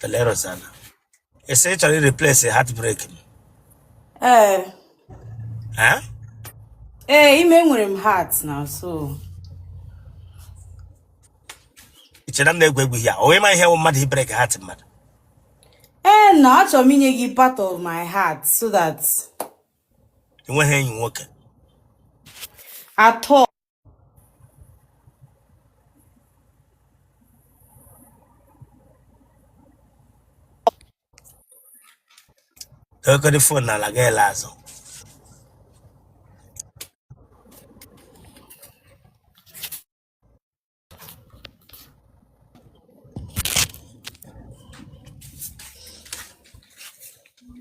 Kelee Rosanna. Ị sị ị chọrọ i-replace heartbreak m? Ee. Eh? Ee, ime enwere m heart na so. I chere na m na-egwu egwu ihe a? O wee ma ihe wụ mmadụ i-break heart mmadụ. Ee, na achọrọ m inye gị part of my heart so that I nweghị enyi nwoke. At all. Dowegodi phone n'ala gị ele azụ.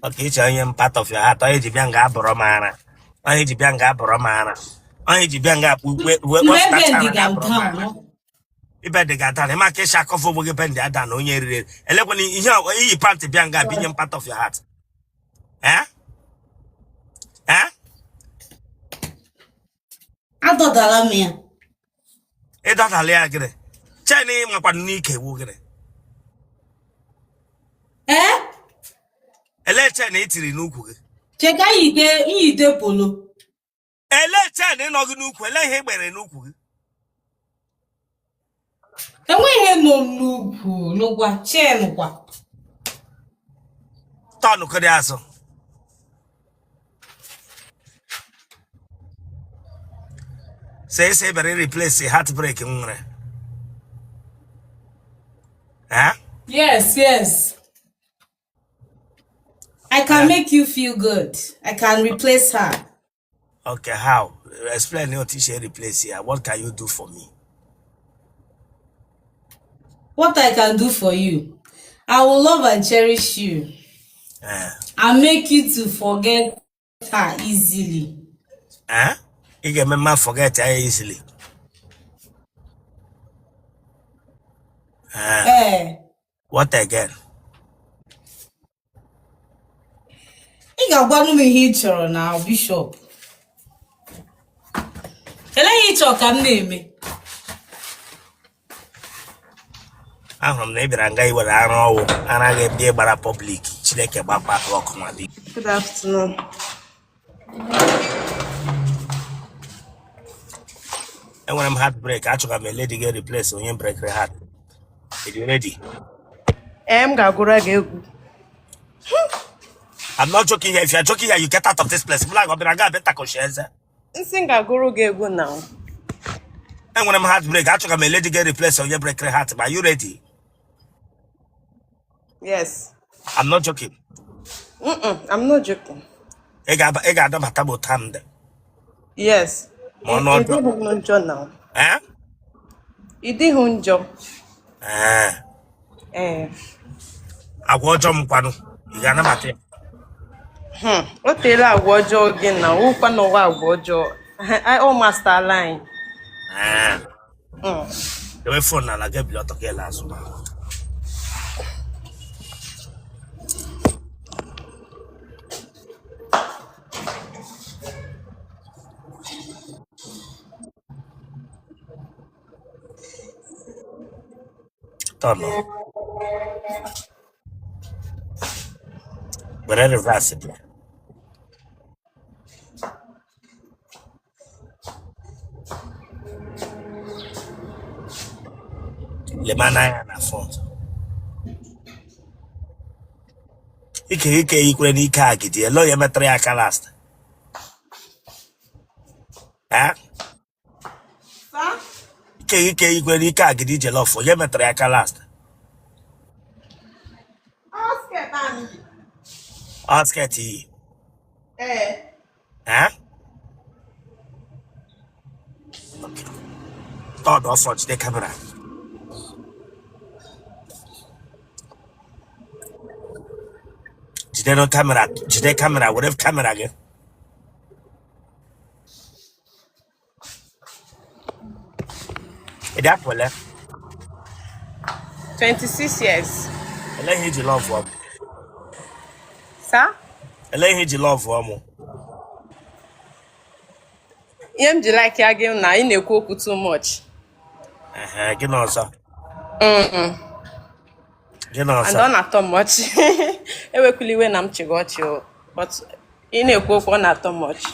Maka ịchọ inye m part of your heart, onye ji bịa nga abụrọ m ara. Onye ji bịa nga abụrọ m ara. Onye ji bịa nga akpụ ukwe uwe Mgbe kpọpụtacha bend ara ga ga abụrọ m down, ara. no? Ibe dị ga down, ịma ka ịsha akọfọ onwe gị bend ya down onye riri eri. Elekwana ihe iyi pant bịa nga binye m part of your heart. Eh? Eh? Adọdala m ya. Ị dọdala ya gịnị? Chain ị makwanụ n'ike wụ gịnị? Ee? Elee chain ị tiri n'ukwu gị? Cheka yide nyide polo. Elee chain ị nọ gị n'ukwu? Elee ihe ị gbere n'ukwu gị? Enweghị ihe nọ m n'ukwu n'ụgwa chain kwa. Tọnụkọdị azụ. Sị ị sị ị bịara replace heartbreak m nwere. Eh? Yes. I can make you feel good. I can replace her. Okay, how? Explain otu i si replace ya. What can you do for me? What I can do for you? I will love and cherish you. Eh. And make you to forget her easily. Eh? Ị ga-eme m ma forget ya easily. Eh. Eh. What again? Ị ga-agwanụ m ihe ị chọrọ na Bishop. Elee ihe ị chọrọ ka m na-eme? Ahụrụ m na ị bịara nga i were ara ọwụ ara gị bịa gbara public Chineke gbakwa ọkụ nwa gị. Good afternoon. Enwere m heartbreak, achọga m a lady ga-replace onye breakere heart. Are you ready? Ee, m ga-agụrụ gị egwu. I'm not joking here. If you are joking here, you get out of this place. Mụ ọ bịara nga abịa takoshi eze. M sị m ga-agụrụ gị egwu now. Enwere m heartbreak, achọga m a lady ga-replace onye breakere heart. Are you ready? Yes. I'm not joking. I'm not joking. Ị ga-adabata m otu m dị. Yes. Ma ọnụ Ị ọjọọ. dịghị njọ now. Eh? Ị dịghị njọ. Ee. Ee. Agwa ọjọọ m kwanụ. Ị ga-anabata ya. O teela agwa ọjọọ gị na wụkwa n'ụwa agwa ọjọọ. Ọ mastala anyị. Ee. Dewe phone n'ala gị ebili ọtọ ka ele azụ. Tọnụ. Were reverse bịa. Lema n'anya na front. Ike ike ikwere n'ike agidi ele onye metụrụ ya aka last. Eh? Ike ike ikwere n'ike agidi ije lọfụ onye metụrụ ya aka last. Ọ skirt iyi. Ee. Eh? Tọọdụ ọsọ jide camera. Jide nụ camera, jide camera, were camera gị. Ị dị afọ ole? 26 years. Ele ihe i ji love m? Sir? Ele ihe i ji love m? Ihe m ji like ya gị na ị na-ekwu okwu too much. Ehe, gịnị ọzọ? Gị na And ọsa. ọ na-atọ m ọchị. Ewekwala iwe na m chịga ọchị o, but ị na-ekwu okwu, ọ na-atọ m ọchị.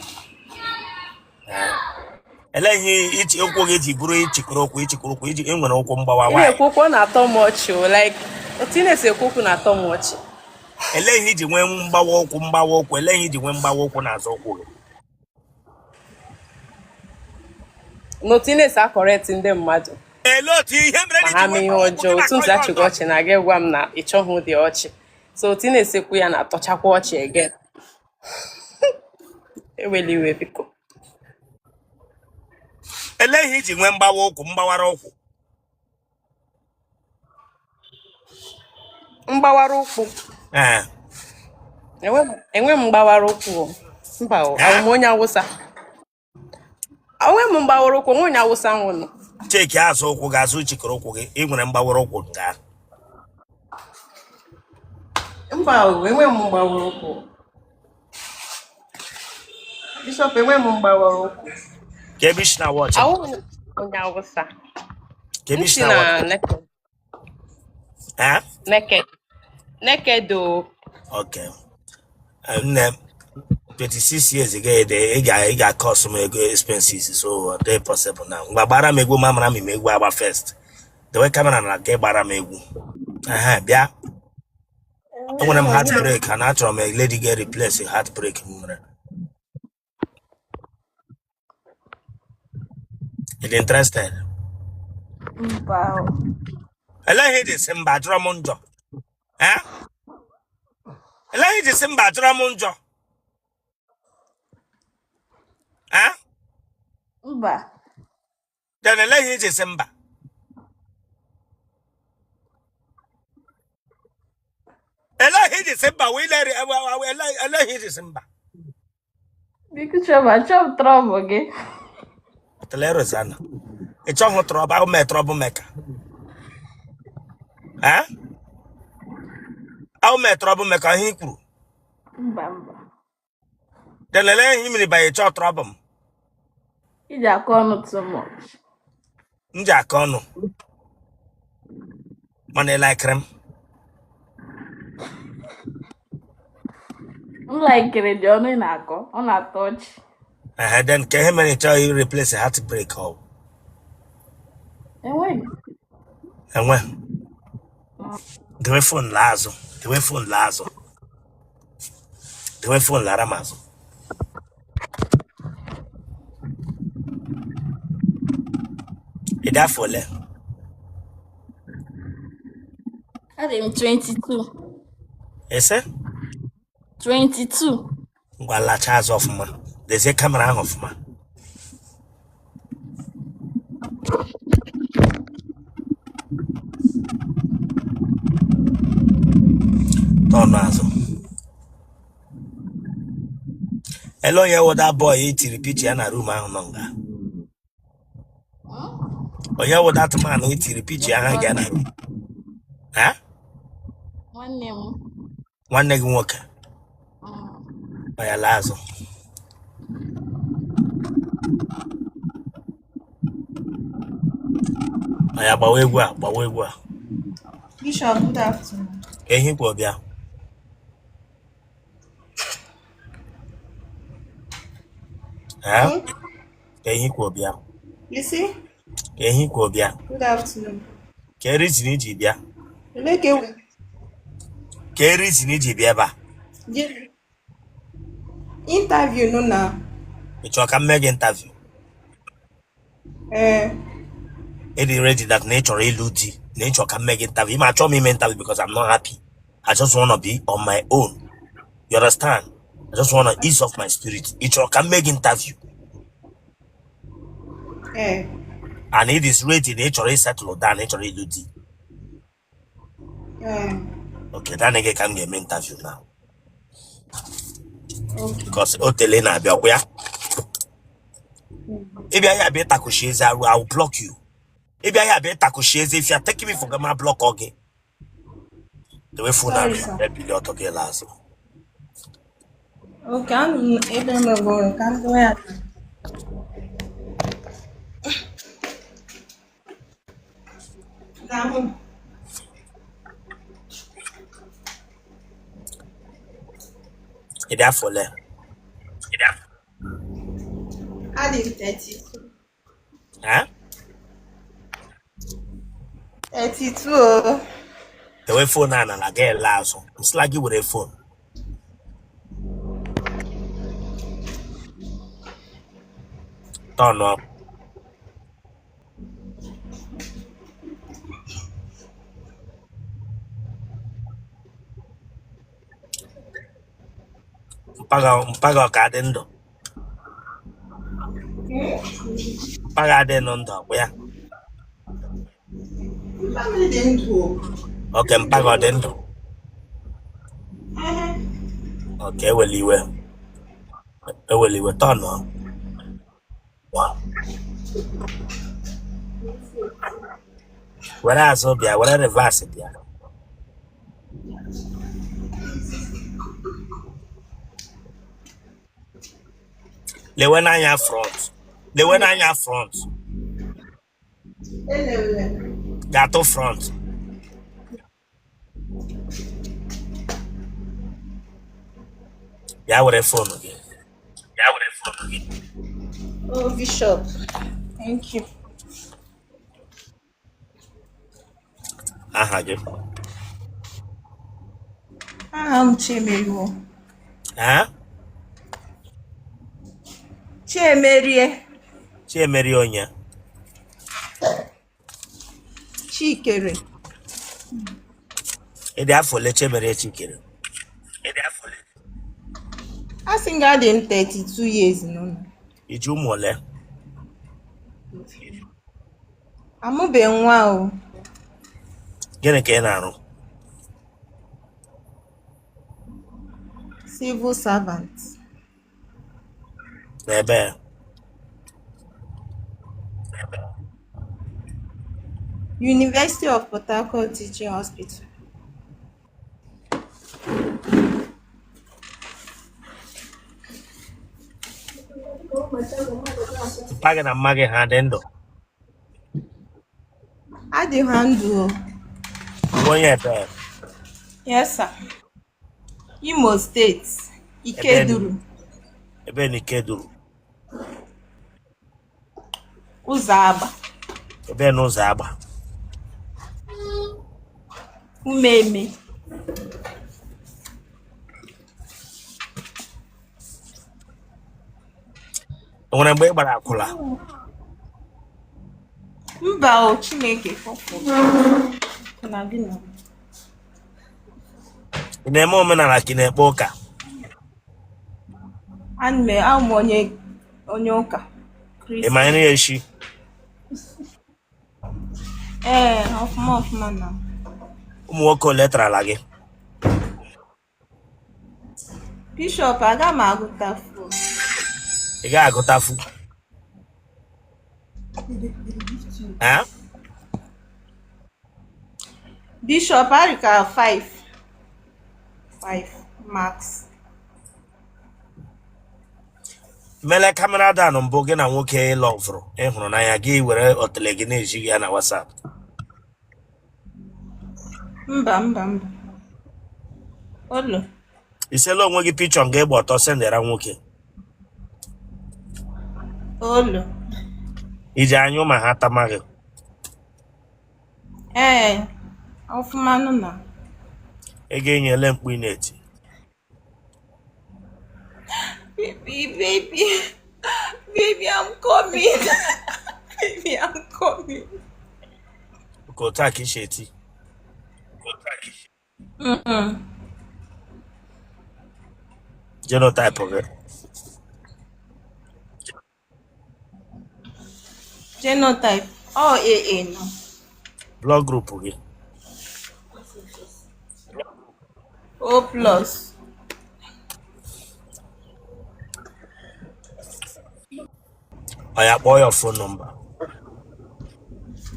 Elee ihe ichi ụkwụ gị ji bụrụ ichikọrọ ụkwụ, ichikọrọ ụkwụ iji enwere ụkwụ mgbawa? Ị Nwaanyị. na-ekwu okwu, ọ na-atọ m ọchị o, like otu ị na-esi ekwu okwu na-atọ m ọchị. Elee ihe iji nwee mgbawa ụkwụ, mgbawa ụkwụ? Elee ihe iji nwee mgbawa ụkwụ n'azụ ụkwụ gị? N'otu ị na-esi acorrect ndị mmadụ Elee otu ihe mere ma na ha iji mee nwee ihe mgbawa ụkwụ ọjọọ, gị otu na-akọ m si ihe achị gị ọjọọ? ọchị na gị gwa m na ị chọghị ụdị ọchị, so otu ị na-esi ekwu ya na-atọchakwa ọchị again. Ewela iwe, biko. Elee ihe iji nwee mgbawa ụkwụ, mgbawara ụkwụ? Mgbawara ụkwụ? Ee. Enwe m mgbawara ụkwụ o. Mba o, awụ m onye Awụsa? Onwe m mgbawara ụkwụ, onwe onye Awụsa nwụnụ. Check azụ ụkwụ gị, azụ chịkọrọ ụkwụ gị. Ị nwere mgbawara ụkwụ nke ahụ? Mba o, enwe m mgbawara ụkwụ, Bishop, enwe m mgbawara ụkwụ. Ka ebe isi na watch m. Awụ m onye Awụsa? Ka ebe M isi si na na watch. Naked. Eh? Naked, Naked o. Okay. Nne, 26 years ga ede ị ga cost m ego expenses, so ọ dị possible na ngwa gbara m egwu ma mara m ime egwu agba first. Dewe camera na gị, gbara m egwu. Ehe, bịa. Enwere m heartbreak and achọrọ m a lady ga replace heartbreak m nwere. Ị dị interested? Mba o. Elee ihe iji sị mba, jụrụ m njọ? Eh? Elee ihe iji sị mba, jụrụ m njọ? Eh? Mba. Then elee ihe iji sị mba? Elee ihe iji sị mba? Wee leri, elee ihe iji sị mba? Biko chọba, chọọ m trouble gị. Tele Rosanna. Ị chọghị trouble ahụ mee trouble maker. Eh? Ahụ mee trouble maker ihe i kwuru. Mba, mba. Then elee ihe i mere banye chọọ trouble m? Iji akọ ọnụ too much. M ji aka ọnụ. Mana ị likere m. M likere dị ọnụ ị na-akọ, ọ na-atọ ọchị. Ehe, then ka ihe mere ị chọghị replace heartbreak ọ? Enweghị. Enwe. Dewe phone laa azụ. Dewe phone laa azụ. Dewe phone lara m azụ. Ị dị afọ ole? Adị m 22. Ese? 22. Ngwa, lacha azụ ọfụma. Lezie camera ahụ ọfụma. Tọnụ azụ. Ele onye wụ that boy i tiri picture ya na room ahụ nọ nga? Onye wụ that man i tiri picture ahụ ga na room? Ha? Nwanne m. Nwanne gị nwoke? Ọ ya, laa azụ. Ọ ya, gbawa egwu a, gbawa egwu a. Bishop, good afternoon. Ehi kwa bịa. Eh? Hmm? Ehi kwa bịa. You see? Ehi kwa bịa. Good afternoon. Ka reason iji bịa? Eleke we. Ka reason iji bịa ebe a? Gịnị? Interview nụ na. Ị chọrọ ka m mee gị interview? Ee. Ị dị ready that na ị chọrọ ịlụ di, na ị chọrọ ka m mee gị interview? Ịma achọ m ime interview because I'm not happy. I just wanna be on my own. You understand? I just wanna ease off my spirit. Ị chọrọ ka m mee gị interview? Ee. And it is ready na ị chọrọ ịsettle down, na ị chọrọ ịlụ di? Ee. Okay, naanị gị ka m ga-eme interview now. Okay. Because o tele na-abịa ọkwa ya. Ịbịa ya bịa ịtakụshi eze arụ, I will block you. Ịbịa ya bịa ịtakụshi eze, if you are taking me for gama block gị. Dewe phone Sorry, ahụ sir. ebili ọtọ gị laa azụ. Okay, anọ m ebe m rụrụ ọrụ ka m dọọ ya. N'ahụ m. Ị dị afọ ole? Adị m 32. Eh? 32 o. Dewe phone a n'ala gị ele azụ. M sịla gị were phone. Turn up. Mpa gị ọ ka dị ndụ? Mpa gị adịghị nụ ndụ, ọ kwa ya? Mpa m dị ndụ o. Okay, mpa gị ọ dị ndụ? Ehe. Okay, ewela iwe. Ewela iwe, turn up. Were azụ bịa, were reverse bịa. Lewe n'anya front. Lewe n'anya front. Elele. Gatụ front. Bịa were phone gị. Bịa were phone gị. Oh, Bishop. Thank you. Aha gị? Aha m Chiemerie. Eh? Chiemerie. Chiemerie onye? Chikere. Ị dị afọ ole Chiemerie Chikere? Ị dị afọ ole? A sị nga adị m 32 years nọ. I ji ụmụ ole? Amụbeghị nwa o. Gịnị ka ị na-arụ? Civil servant. N'ebe? University of Port Harcourt Teaching Hospital. Mpa gị na mma gị ha dị ndụ? Adị ha ndụ o. Onye ebe? Yes, sir. Imo State, Ikeduru. Ebe na Ikeduru? Ụzọ Agba. Ebe na Ụzọ Agba? Umeme. O nwere mgbe ị gbara akwụla? Mba o, Chineke kpọpụ. Na gị na. Ị na-eme omenala ka ị na-ekpe ụka? Ana m abụ m onye ụka Ị ma Kristi. nri eshi? Ee, ọfụma ọfụma na. Ụmụ nwoke ole tarala gị? Bishọp, aga m agụtafu. Ị gaghị agụtafu? Eh? Bishọp, arịka 5. 5 max. Mele camera down mbụ gị na nwoke ị lọvụrụ ị hụrụ n'anya gị were otele gị na-eji ya na WhatsApp. Mba, mba, mba. Olo. I sela onwe gị picture nga ị gba ọtọ sendera nwoke? Olo. I ji anyụ ma ha tama gị? Ee, ọfụma nụ na. Ị ga-enyele mkpu ị na-eti? Baby, baby, baby, I'm coming. Baby, I'm coming. Ka otu a ka i si eti? Genotype gị? Genotype, ọ AA nọ. Blood group gị? O plus. Oya kpọọ ya phone number.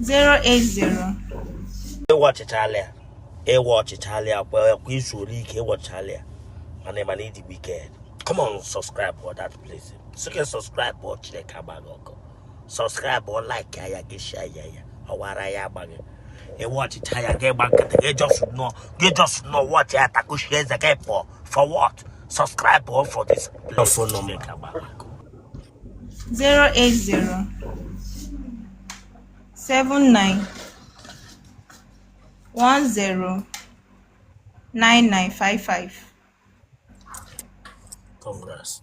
080. Ịwa ọchịchalị ya, ịwa ọchịchalị ya kwa kwa izu ole ike ịwa ọchịchalị ya mana ịma na ịdị wicked. Come on, subscribe for that place. Sị gị subscribe ọ Chineke agba gị ọkụ. Subscribe ọ like ya gị share ya ya ọwara ya agba gị. Ịwa ọchịcha ya gị gba nkịtị gị just nọ gị just nọ watch ya takushi eze gị pụọ for what? Subscribe all for this place. Phone number. 080 79 10 9955. Congrats.